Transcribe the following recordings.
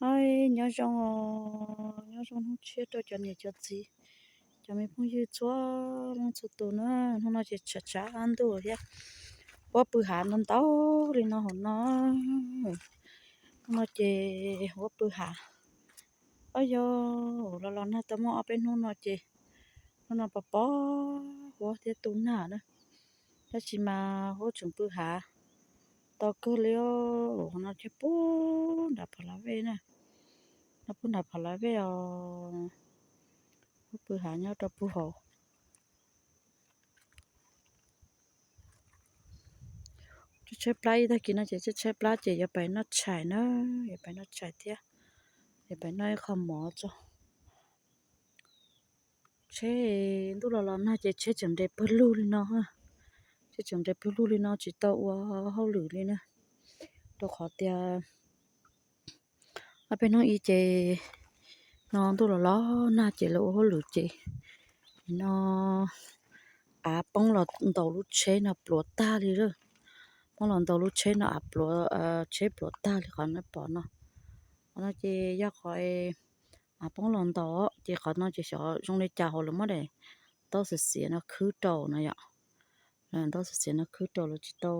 Oj, nyob zoo os, nyob zoo hnub tshiab rau cov niam cov txiv, cov me phooj ywg txhua leej txhua tus na. Hnub no ces tshav tshav ntuj thiab, huab pw hav ntau ntau li no hauv no. Hnub no ces huab pw hav. Oj yog, los los nag tau muaj ob peb hnub no ces, hnub no pos pos huab thiab tu nag na. Tab sis mas huab tseem pw hav tau kawg li os. Hauv no ces puag nram Phav Las Vej na, no puag nram Phav Las Vej os. Huab pw hav nyob rau puag hauv. Tshaib tshaib plab ib tag kis no ces tshaib tshaib plab ces yuav pais noj tshais na, yuav pais noj tshais thiab, yuav pais noj ib qho mov tso. Tsheb, ntuj los los nag ces tsheb tseem nres pawg lug li no, tsheb tseem nres pawg lug li no tsis tau ua hauj lwm li na, rau qhov tias ob peb hnub ib ces no ntuj los los nag ces lawv ua hauj lwm ces no av poob los ntaus lub tsheb no pluav tag li lawm. Poob los ntaus lub tsheb no av pluav, tsheb pluav tag li qhov nej pom no. Qhov no ces yog qhov av poob los ntaus ces qhov no ces xyov zoo li cas hauv lawv muab daim ntaub xiav xiav no khwb rau no yom. Ntaub xiav xiav no khwb rau lawv tsis tau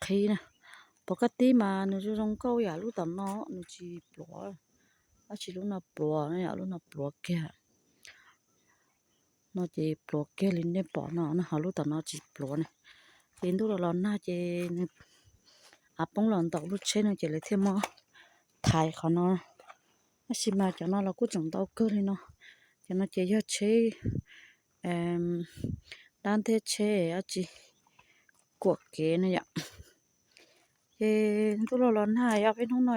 qhib na. Pom kaj tib mas nws zoo zoo nkauj yam lub tom no nws tsis pluav, tab sis lub no pluav no yom, lub no pluav kiag. No ces pluav kiag li nej pom no, ho lub tom no tsis pluav na. Ces ntuj los los nag ces av poob los ntaus lub tsheb no ces lawv thiaj muab thaiv qhov no. Tab sis mas cov no los kuj tseem ntau kawg li no. Cov no ces yog tsheb dab nteg, tsheb dab tsi kuam kev no yom. Ces ntuj los los nag, ob peb hnub no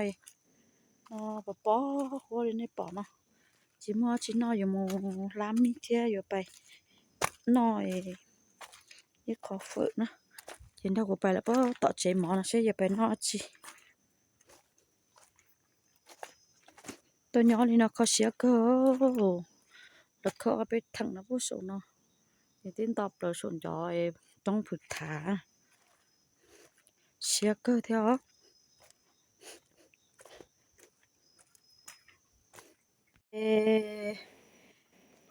no pos pos huab li nej pom no. Tsis muaj dab tsi noj, yuav mus hlab mis thiab yuav pais noj ib qho fawm na. Ces nrog kuv pais lawm puag tom tsev mov no seb yuav pais noj dab tsi. Tuaj nyob li no kho siab kawg, lawv khawb ob peb theem no puag saum no, es twb nto plaws saum ncov roob Phwv Thav, siab kawg thiab os.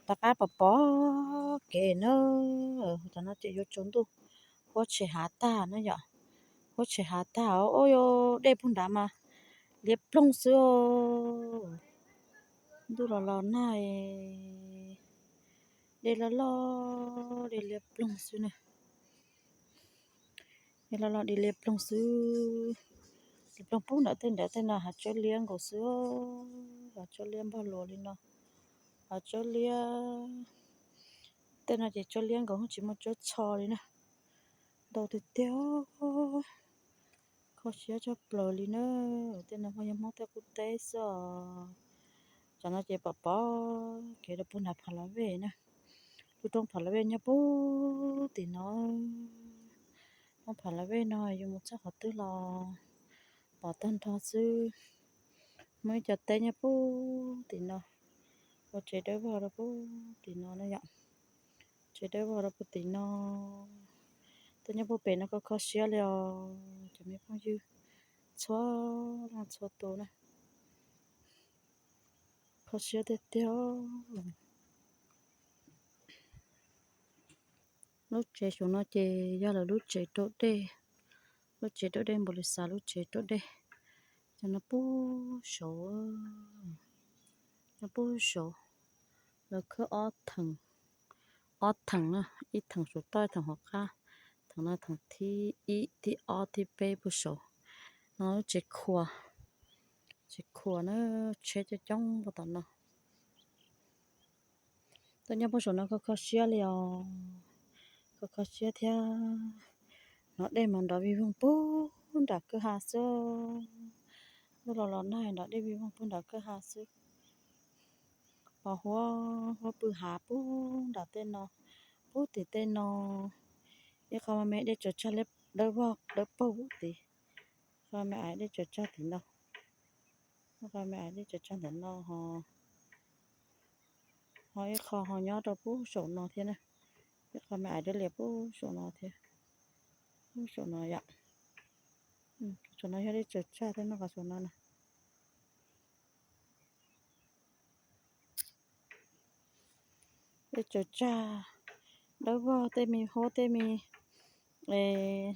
Rov qab pos pos kev na, cov no ces yuav tsaus ntuj, huab tshem hav tag na yom, huab tshem hav tag os. Dej puag nrad mas liab ploog xwb. Ntuj los los nag, dej loj loj, dej liab ploog xwb na. Dej loj loj, dej liab ploog xwb. Liab ploog puag nram tej nrad, tej no hav tsawb liab nkaus xwb, hav tsawb liab npog luas li no. Hav tsawb liab, tej no ces tsawb liab nkaus, tsis muaj tsawb txho li na. Ntau tiag tiag, kho siab tshaj plaws li na. Tej no mas yog Hmoob tej qub teb xwb os. Cov no ces pos pos kev rau puag nram Phav Las Vej na. Lub roob Phav Las Vej nyob puag tim no. Roob Phav Las Vej no yus mus txog qhov twg los pom tag nrho xwb. Muaj ib co teb nyob puag tim no, ua tsev dawb vog rau puag tim no na yom. Tsev dawb vog rau puag tim no. Tuaj nyob puag pem no kho kho siab li os cov me phooj ywg txhua leej txhua tus na. Kho siab tiag tiag. Lub tsev saum no ces yog lawv lub tsev rau dej, lub tsev rau dej npaum li xav, lub tsev rau dej. Cov no puag saud, no puag saud, lawv khawb ob theem, ob theem na, ib theem saum toj, ib theem hauv qab, theem no theem thib ib, thib ob, thib peb puag saud. No lub tsev khuam, tsev khuam na, tsheb coob coob puag tom no. Tuaj nyob puag saum no kho kho siab li os, kho kho siab thiab. Hnov dej mas nrov vij voog puag nram kwj ha xwb. Ntuj los los nag nrov dej vij voog puag nram kwj ha xwb. Pos huab, huab pw hav puag nram tej no, puag tim tej no. Ib qho me me dej tsaws tsag dawb vog dawb paug puag tim, qho me me dej tsaws tsag tim no, qho me me dej tsaws tsag ntawm no ho, ho ib qho ho nyob rau puag saum no thiab na. Ib qho me me dej lias puag saum no thiab, puag saum no yom. Saum no yog dej tsaws tsag tej no, qhov saum no na. Dej tsaws tsag dawb vog, tej me huab tej me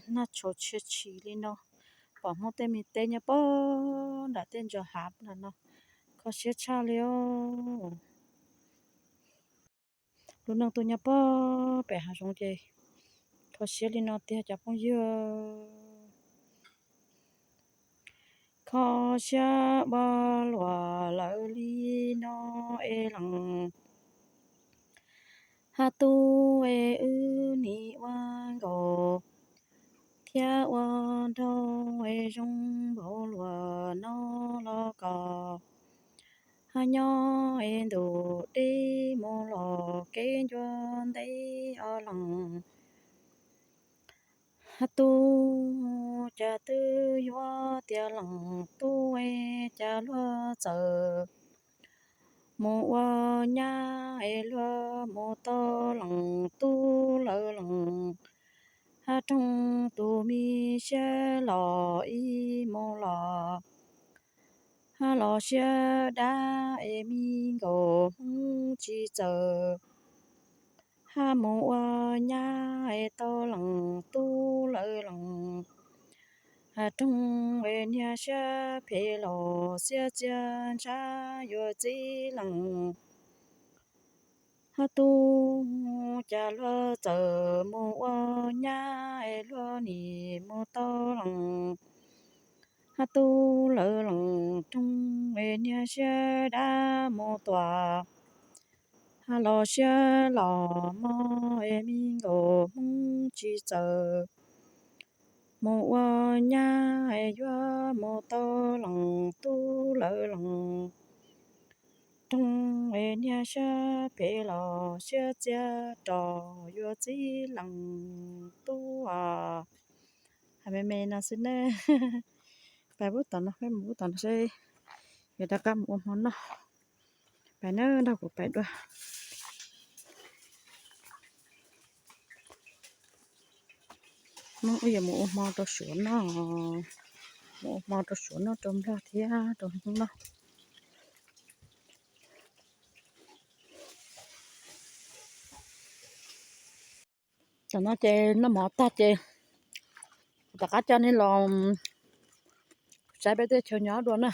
hnab tshauv tshia tshis li no. Pom Hmoob tej me teb nyob pog nram tej ntsa hav nram no, kho siab tshaj li os. Lub neej tuaj nyob pog pem hav zoov ces kho siab li no tiag cov phooj ywg. Kho siab ua luaj lawm li no es lees, hab tub es wb nim ua nkaus thiab ua nraug es zoo npaum luaj no los koj hab nyob es ntuj deb mus los kev ncua ntev os lees. Hab tub cas twb yuav tias lees, tub es cas luag txawm mus ua nyab es luag mus tau lees tub lawv lees. Hab roog tus me siab los ib mus los, hab los siab dab es me nkaus Hmoob tsis txawm, hab mus ua nyab es tau lees tub lawv lees. Hab roog es niag siab phem los xiab txiag ntshav yuav txib lees. Hab tub cas luag txawm mus ua nyab es luag nim mus tau lees. Hab tub lawv lees, roog es niag siab dab mus tuam, hab los siab los mog es me nkaus Hmoob tsis txawm, mus ua nyab es yuav mus tau lees tub lawv lees. Roog es niag siab phem los siab txiag rov yuav txib lees tub os. Hais me me no xwb nawb. Pais pub tom no, peb mus pub tom no seb yuav rov qab mus ua hmo noj. Pais nawb, nrog kuv pais dua. Hnub wb yuav mus ua hmo rau suav noj, mus ua hmo rau suav noj, rau nplog thiab rau hnub noj. Tam no ces noj mov tag ces rov qab coj nej los saib peb teb chaws nyob dua na.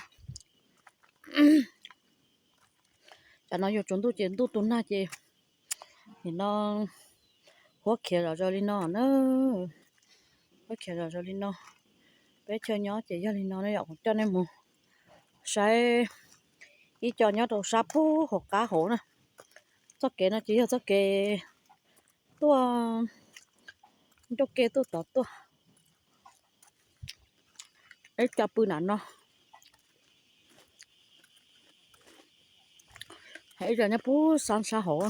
Tam no yuav tsaus ntuj ces ntuj tu nag ces nim no huab khiav zom zaws li no na. Huab khiav zom zaws li no. Peb chaw nyob ces yog li no ne yom, kuv coj nej mus saib ib co nyob rau sab pub hauv qab hauv na. Txoj kev no ces yog txoj kev tuaj ncauj ke tuaj tod tuaj. Ib co pw nram no. Ib co nyob pub sab sab hauv.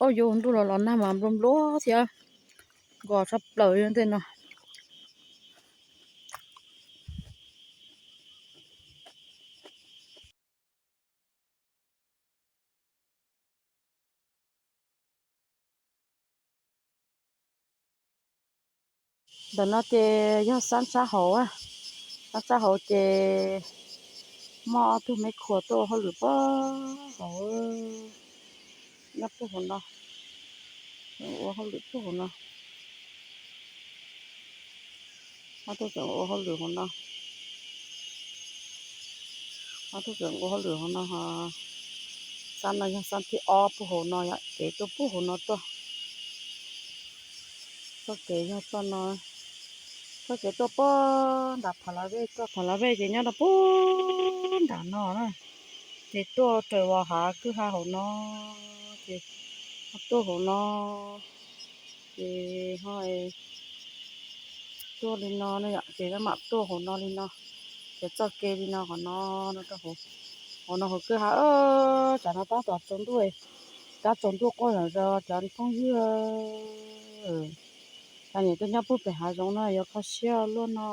Ob, yuav ntuj los los nag mas nplua nplua thiab, nkos tshaj plaws li tej no. Ntawm no ces yog sab sab hauv, sab sab hauv ces muaj ob tug me khuas tuaj ua hauj lwm puag hauv, nyob puag hauv no, ua hauj lwm puag hauv no. Ob tug tseem ua hauj lwm hauv no. Ob tug tseem ua hauj lwm hauv no ho. Sab no yog sab thib ob puag hauv no yom, kev tuaj puag hauv no tuaj. Txoj kev yog txoj no, txoj kev tuaj puag nram Phav Lav Vej, tuaj Phav Lav Vej ces nyob rau puag nram no na. Ces tuaj raws los hav kwj ha hauv no, ces tuaj hauv no, ces ho tuaj li no na yom, ces mam tuaj hauv no li no, ces txoj kev li no qhov no, hauv no hauv kwj ha. Tsam no tab tom tsaus ntuj, tab tsaus ntuj quaj zom zaws cov phooj ywg. Cov niam tub nyob puag pem hav zoov no yuav kho siab luaj no.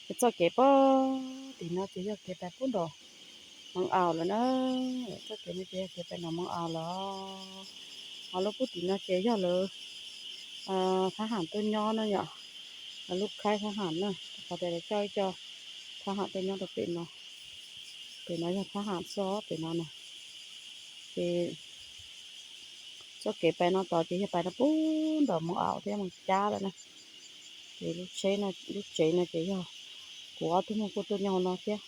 Ces txoj kev puag Tim no ces yog kev pais pub nram Moos Aus lawm na. Txoj kev no ces yog kev pais nram Moos Aus lawm. Ho lub pub tim no ces yog lawv thab ham tuaj nyob na yom. Lub khaib thab ham na, qhov tias lawv coj ib co thab ham tuaj nyob rau pem no. Pem no yog thab ham xwb pem no na. Ces txoj kev pais no tod ces yog pais rau pub nram Moos Aus thiab Moos Cab lawm na. Ces lub tsheb no, lub tsev no ces yog kuv ob tug muam kuj tuaj nyob hauv no thiab.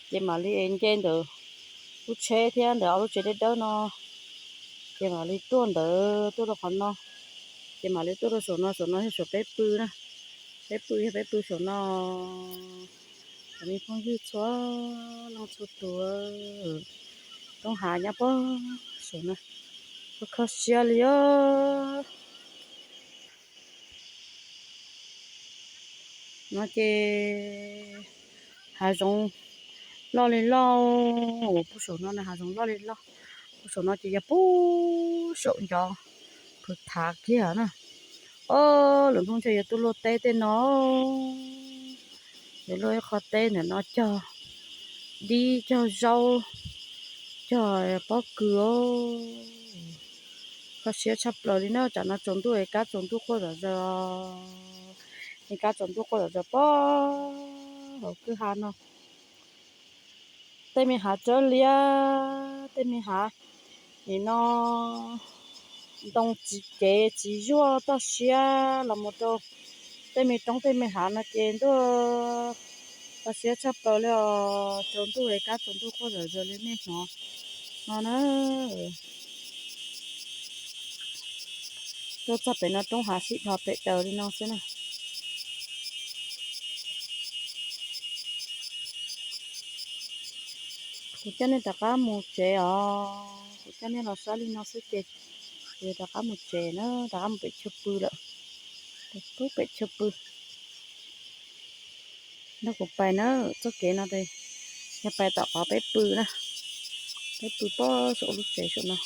Ces mam li nce ntawm lub tsheb thiab ntawm ob lub tsev dawb dawb no, ces mam li tuaj ntawd tuaj rau qhov no, ces mam li tuaj rau saum no, saum no yog saum peb pw na. Peb pw yog peb pw saum no. Cov me phooj ywg txhua leej txhua tus, roob hav nyob pog saum no, kho siab li os. No ces hav zoov loj li loj, pug saum no na hav zoov loj li loj. Pug saum no ces yog pug saum ncov pw thav kiag na. Os, lwm hnub ntshe yuav tuaj luaj teb tej no, yuav luaj ib qho teb ntawm no cog dib cog zaub cog pob kws. Kho siab tshaj plaws li na, tsam no tsaus ntuj es kab tsaus ntuj quaj zom zaws, es kab tsaus ntuj quaj zom zaws pog hauv kwj ha no. Tej me hav tsawb liab, tej me hav nim no ntoo txiv cev txiv zuaj toj siab los mus rau tej me roob tej me hav no ces ntuj, kho siab tshaj plaws li os. Tsaus ntuj es kab tsaus ntuj quaj zom zaws li nej hnov no na. Tuaj txog pem no roob hav sib dhos pem taws li no xwb na. Kuv coj nej rov qab mus tsev os, kuv coj nej los saib li no xwb ces kuv yuav rov qab mus tsev na, rov qab mus pem chaw pw lawm. Pem chaw pw. Nrog kuv pais na, txoj kev no yog pais tom qhov peb pw na. Peb pw pog saum lub tsev saum no.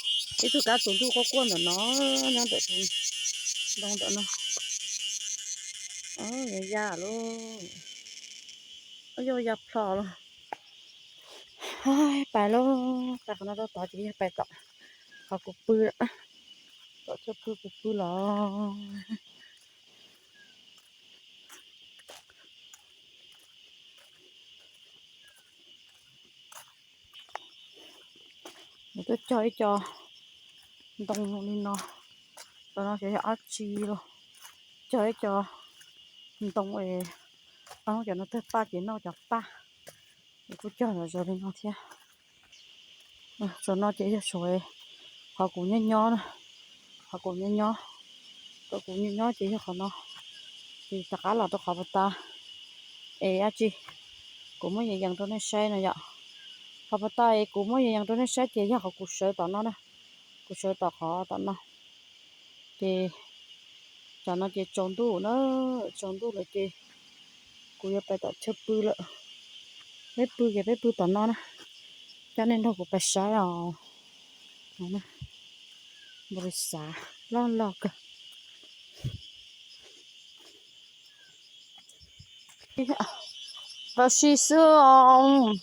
Ib tug kab tsaus ntuj quaj quaj ntawm no, nyob ntawm tus ntoo ntawm no. Ya ya lauj, yog ya plho lauj. Pais lauj, pais qhov no rau tod ces yog pais tom qhov kuv pw, tom chaw pw kuv pw los. Kuv twb cog ib co ntoo li no, cov no xyov yog dab tsi los, cog ib co ntoo es ob cov no tawg paj ces noj cov paj, es kuj cog zom zaws li no thiab. Saum no ces yog saum qhov kuv nyob nyob na, qhov kuv nyob nyob, qhov kuv nyob nyob ces yog qhov no, ces rov qab los rau qhov pas tas es dab tsi, kuv muab yees yees rau nej saib no yom. Qhov pas tas es kuv muab yees yees rau nej saib ces yog qhov kuv sawv tom no na, kuv sawv tom qhov tom no. Ces tsam no ces tsaus ntuj na, tsaus ntuj lawm ces kuv yuav pais tom chaw pw lawm. Peb pw ces peb pw tom no na, coj nej nrog kuv pais saib os. Npau li xav loj loj kawg. Tau si xwb os.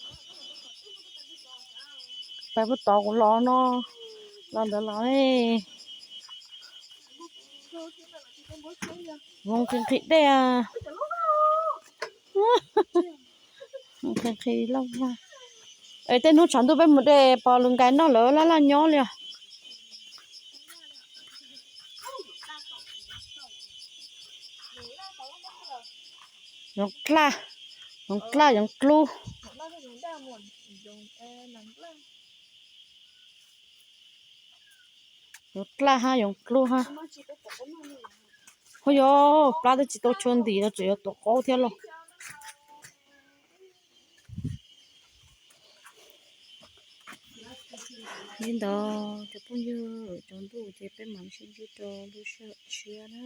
Pais puag tod kuv los no, los ntawd los. Zoo nqhis nqhis dej. Nqhis nqhis loj vag. Es tej hnub tshav ntuj peb mus de pom lus nkais noj lawv laj laj nyob li os. Yoov dlaj, yoov dlaj yoov dlub. Yoov dlaj hab yoov dlub hab. Ua yog plab twb tsis tau tshua ntim los tseem yuav tuav qaub thiab lauj. Li ntawd cov phooj ywg, tsaus ntuj ces peb mam sib ntsib rau lub sij hawm tshiab na.